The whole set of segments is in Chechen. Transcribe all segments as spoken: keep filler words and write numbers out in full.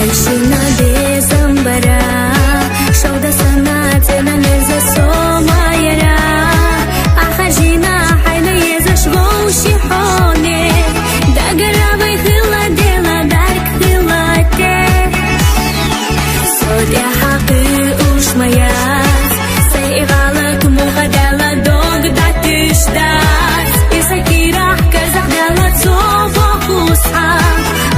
Машина безам бара, шагьда санаца нанеза сомаяра. Ахажина хӀайна езаш вовши хьоне, дагара вай хила дела дарк хилате. Содя хӀакъи ушмаяц, сай гъалат мугъадала дог датишдац. Иса кирах казах дала цо бахусха,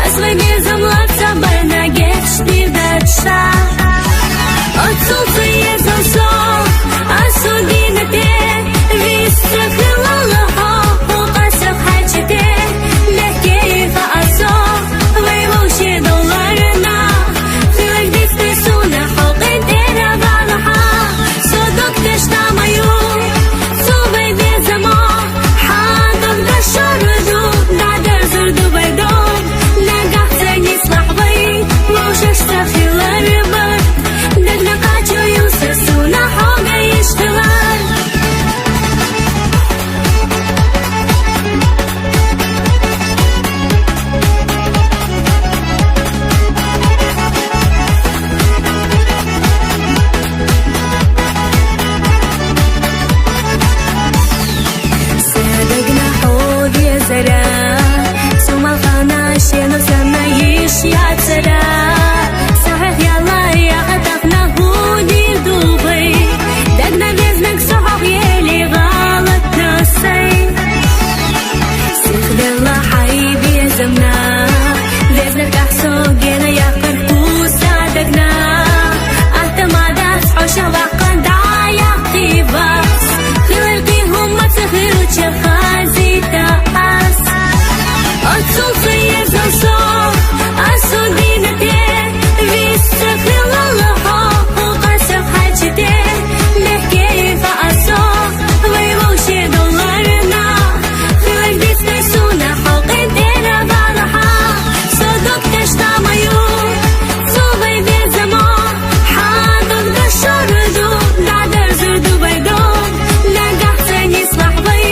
аз вай безамлаца барна гечдирдача. Оцул цо езал со, асудинате, висса хилала хо, хо къасах хӀачите, мягкеха асо, вай вовше доларна. Хилагдис песуна хьокъин тӀера валаха, содок тештамаю, цу вай безамо, хӀадам дашаруду, дадазурду вай дом, нагахъ цанис лахвай, вовшаш цахиларба, дагна къачу юса суна хьога ишхилар. Садагна хьоге зара, сумалхана шена сана иш яцара. Сахьих яла яхатахна гьуни дугъи, дагна везнаг сохьох ели гъалатна сай. Сихвела хьай безамна, везна кахсо гена яхъар куса дагна. Автоматас хьошала къанда яхъивас, хилар къигьуммат хилча хазита ас. Оцул цо езал со, асудинате, висса хилала хо, хо къасах хӀачите, мягкеха асо, вай вовше доларна. Хилагдис песуна хьокъин тӀера валаха, содок тештамаю, цу вай безамо, хӀадам дашаруду, дадазурду вай дом, нагахъ цанис лахвай,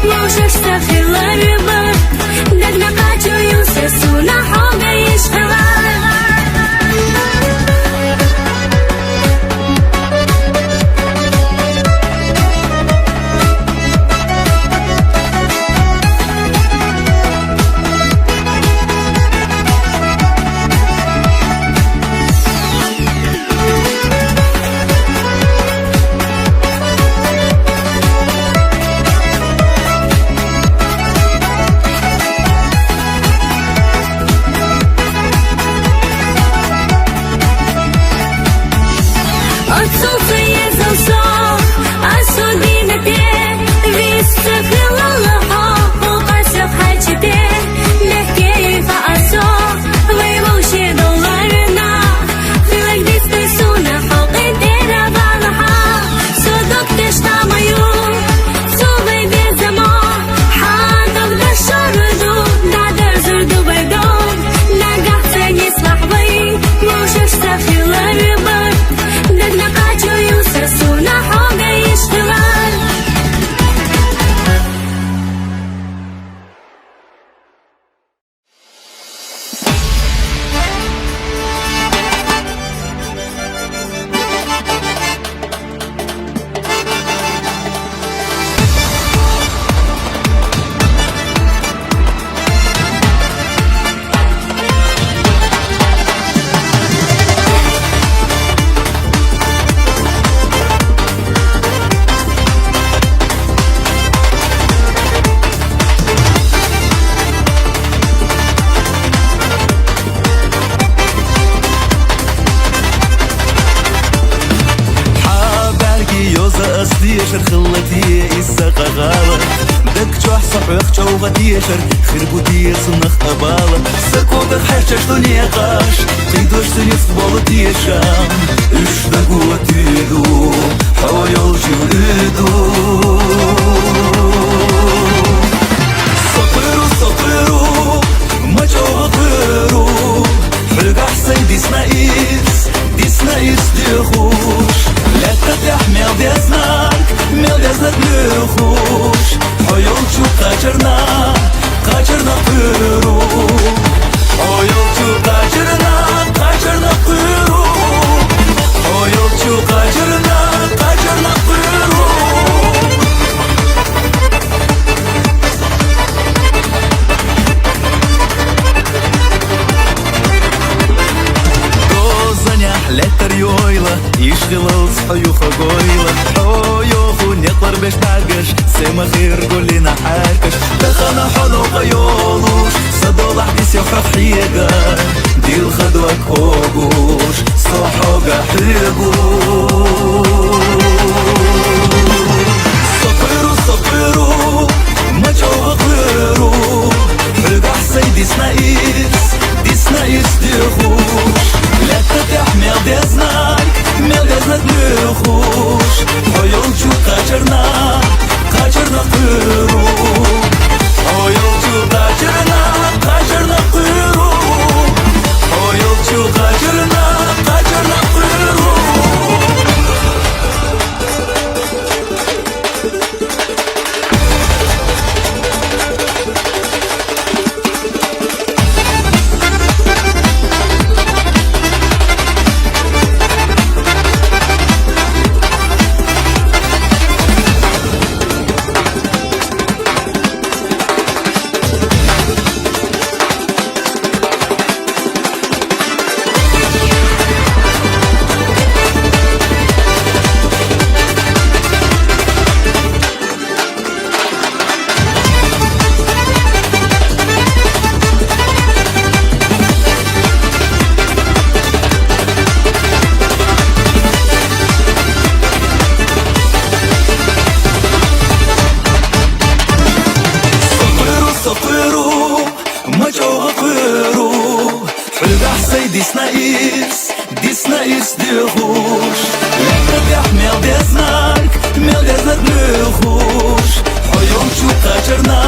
вовшаш цахиларба, дагна къачу юса суна хьога ишхилар. Оцул цо езал со, асудинате, висса хилала хо, хо къасах хӀачите, мягкеха асо, вай вовше доларна. Хилагдис песуна хьокъин тӀера валаха, содок тештамаю, цу вай безамо, хӀадам дашаруду, дадазурду вай дом, нагахъ цанис лахвай, вовшаш цахиларба, дагна къачу юса суна хьога ишхилар. ХӀа, бӀарги йоза аслиешар хилла дие иса къагъала. Даг чохь со хьох човгӀа дешар, хир бу деза нах къабала. Са когах хьаьрчаш ду некъаш, кхийдош ца ниск болу дешам. Уьш дагуо туьйду, хьо йолчу уьду. Со кхуьру, со кхуьру, ма човгӀа кхуьру. Хьоьгахь сайн дисна ирс, дисна ирс доьхуш. Лаьтта тӀехь мел деза наг, мел деза наг лоьхуш. Хьо йолчу кхачарна, кхачарна кхуьру. Хьо йолчу кхачарна, кхачарна кхуьру. Хьо йолчу кхачарна, кхачарна кхуьру. Дозанехь лаьттар йойла, ишхилалц хьо юха гойла. Хьо йоху некъар беш бӀаьргаш, сема хир гулина хьаьркаш. Тахана хьо новкъа йолуш, са долахь дисю хьох хьега. Дилха дог хьогуш, со хьоьга хьоьгу. Со кхуьру, со кхуьру, ма човгӀа кхуьру. Хьоьгахь сайн дисна ирс, дисна ирс доьхуш. Лаьтта тӀехь мел деза наг, мел деза наг лоьхуш. Хьо йолчу кхачарна, кхачарна кхуьру. Хьо йолчу кхачарна, кхачарна кхуьру. Хьо йолчу кхачарна, кхачарна кхуьру. Со кхуьру, со кхуьру, ма човгӀа кхуьру. Хьоьгахь сайн дисна ирс, дисна ирс доьхуш. Лаьтта тӀехь мел деза наг, мел деза наг лоьхуш. Хьо йолчу кхачарна,